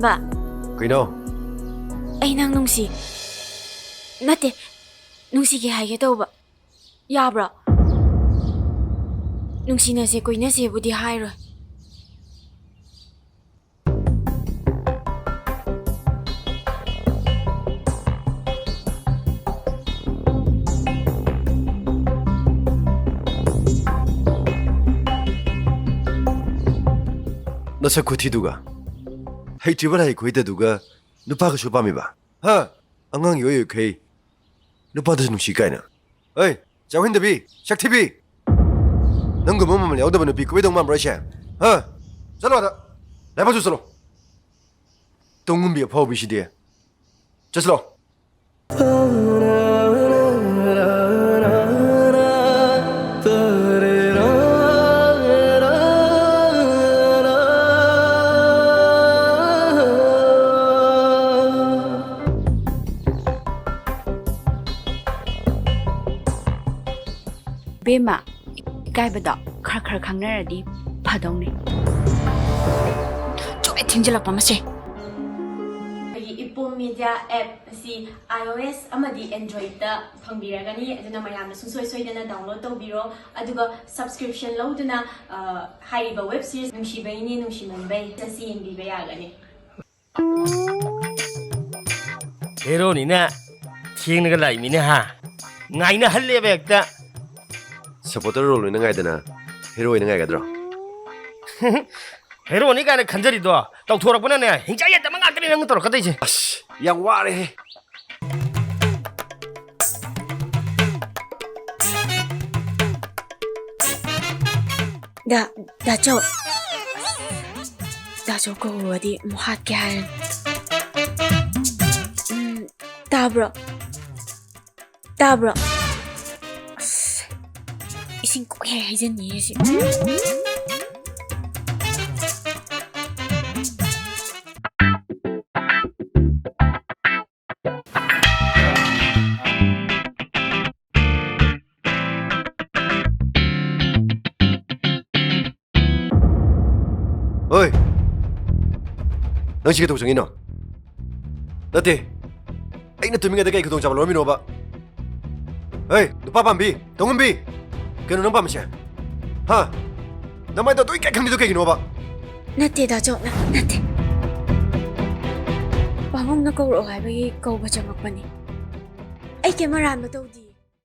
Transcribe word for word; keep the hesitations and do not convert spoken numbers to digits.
ꯕꯥ, ꯀꯩꯅꯣ? ꯑꯩ ꯅꯪ ꯅꯨꯡꯁꯤ꯫ ꯅꯠꯇꯦ, ꯅꯨꯡꯁꯤꯒꯦ ꯍꯥꯏꯒꯦ ꯇꯧꯕ꯫ ꯌꯥꯕ꯭ꯔꯣ? ꯅꯨꯡꯁꯤꯅꯁꯦ, ꯀꯣꯏꯅꯁꯦꯕꯨꯗꯤ ꯍꯥꯏꯔꯣꯏ꯫ ꯅꯁꯛ ꯈꯨꯊꯤꯗꯨꯒ, ꯍꯩꯇ꯭ꯔꯤꯕ ꯂꯥꯏ ꯈꯣꯏꯗꯗꯨꯒ ꯅꯨꯄꯥꯒꯁꯨ ꯄꯥꯝꯃꯤꯕ? ꯍꯥ? ꯑꯉꯥꯡꯒꯤ ꯑꯣꯏ ꯑꯣꯏꯈꯩ ꯅꯨꯄꯥꯗꯁꯨ ꯅꯨꯡꯁꯤ ꯀꯥꯏꯅ꯫ ꯑꯩ, ꯆꯥꯎꯍꯟꯗꯕꯤ, ꯁꯛꯊꯤꯕꯤ! ꯅꯪꯒꯨꯝꯕ ꯃꯃꯜ ꯌꯥꯎꯗꯕ ꯅꯨꯄꯤ ꯀꯣꯏꯗꯧ ꯃꯥꯟꯕ꯭ꯔꯣ ꯑꯩꯁꯦ? ꯍꯥ? ꯆꯠꯂꯣ ꯑꯗ! ꯂꯥꯏꯕꯛꯁꯨ ꯆꯠꯂꯣ! ꯇꯣꯡꯉꯨꯝꯕꯤ ꯑꯐꯥꯎꯕꯤꯁꯤꯗꯤ꯫ ꯆꯠꯁꯤꯂꯣ꯫ ꯕꯦꯝꯃ, ꯏꯀꯥꯏꯕꯗꯣ ꯈꯔ ꯈꯔ ꯈꯪꯅꯔꯗꯤ ꯐꯗꯧꯅꯤ꯫ ꯆꯨꯝꯃꯦ, ꯊꯤꯡꯖꯤꯜꯂꯛꯄ ꯃꯁꯦ꯫ ꯑꯩꯈꯣꯏꯒꯤ ꯏꯄꯣꯝ ꯃꯦꯗꯤꯌꯥ ꯑꯦꯞ ꯑꯁꯤ iOS ꯑꯃꯗꯤ Androidꯇ ꯐꯪꯕꯤꯔꯒꯅꯤ, ꯑꯗꯨꯅ ꯃꯌꯥꯝꯅ ꯁꯨꯡꯁꯣꯏ ꯁꯣꯏꯗꯅ download ꯇꯧꯕꯤꯔꯣ꯫ ꯑꯗꯨꯒ subscription ꯂꯧꯗꯨꯅ, ꯑ, ꯍꯥꯏꯔꯤꯕ web series ꯅꯨꯡꯁꯤꯕꯩꯅꯦ ꯅꯨꯡꯁꯤꯃꯟꯕꯩ ꯑꯁꯤ ꯌꯦꯡꯕꯤꯕ ꯌꯥꯒꯅꯤ꯫ ꯍꯦꯔꯣꯅꯤꯅ ꯊꯦꯡꯅꯒ ꯂꯥꯛꯏꯃꯤꯅꯦ ꯍꯥ? ꯉꯥꯏꯅꯍꯜꯂꯦꯕ ꯍꯦꯛꯇ꯫ Supporter role ꯑꯣꯏꯅ ꯉꯥꯏꯗꯅ hero ꯑꯣꯏꯅ ꯉꯥꯏꯒꯗ꯭ꯔꯣ? ꯍꯦꯔꯣꯅꯤ ꯀꯥꯏꯅ ꯈꯟꯖꯔꯤꯗꯣ ꯇꯧꯊꯣꯔꯛꯄꯅꯅꯦ, ꯍꯤꯡꯆꯥꯏ ꯌꯥꯏꯇꯕ ꯉꯥꯛꯇꯅꯤ ꯅꯪꯅ ꯇꯧꯔꯛꯀꯗꯣꯏꯁꯦ꯫ ꯑꯁ, ꯌꯥꯝ ꯋꯥꯔꯦꯍꯦ꯫ ꯗꯥ, ꯗꯥꯆꯧ꯫ ꯗꯥꯆꯧ ꯀꯧꯔꯨꯔꯗꯤ ꯑꯃꯨꯛ ꯍꯥꯠꯀꯦ ꯍꯥꯏꯔꯅꯤ꯫ ꯎꯝ, ꯇꯥꯕ꯭ꯔꯣ? ꯇꯥꯕ꯭ꯔꯣ? ꯑꯁ, ꯏꯁꯤꯡ ꯀꯣꯛ ꯍꯦꯛ ꯍꯩꯖꯤꯟꯅꯤꯡꯉꯦ ꯁꯤ꯫ ꯍꯣꯏ꯫ ꯅꯪ ꯁꯤ ꯀꯩꯗꯧ ꯆꯪꯉꯤꯅꯣ? ꯅꯠꯇꯦ, ꯑꯩꯅ ꯇꯨꯝꯃꯤꯉꯩꯗ ꯀꯩ ꯈꯨꯗꯣꯡꯆꯥꯕ ꯂꯧꯔꯝꯃꯤꯅꯣꯕ? ꯍꯩ, ꯅꯨꯄꯥ ꯄꯥꯝꯕꯤ, ꯇꯧꯉꯝꯕꯤ, ꯀꯩꯅꯣ ꯅꯪ ꯄꯥꯝꯃꯤꯁꯦ? ꯍꯥ? ꯅꯃꯥꯏꯗꯣ ꯑꯗꯨ ꯏꯀꯥꯏ ꯈꯪꯕꯤꯗꯣ ꯀꯩꯒꯤꯅꯣꯕ? ꯅꯠꯇꯦ, ꯗꯥ ꯆꯣꯛꯅ, ꯅꯠꯇꯦ꯫ ꯄꯥꯕꯨꯡꯅ ꯀꯧꯔꯛꯑꯣ ꯍꯥꯏꯕꯒꯤ ꯀꯧꯕ ꯆꯪꯉꯛꯄꯅꯤ꯫ ꯑꯩ ꯀꯩꯝ ꯑꯔꯥꯟꯕ ꯇꯧꯗꯤꯌꯦ꯫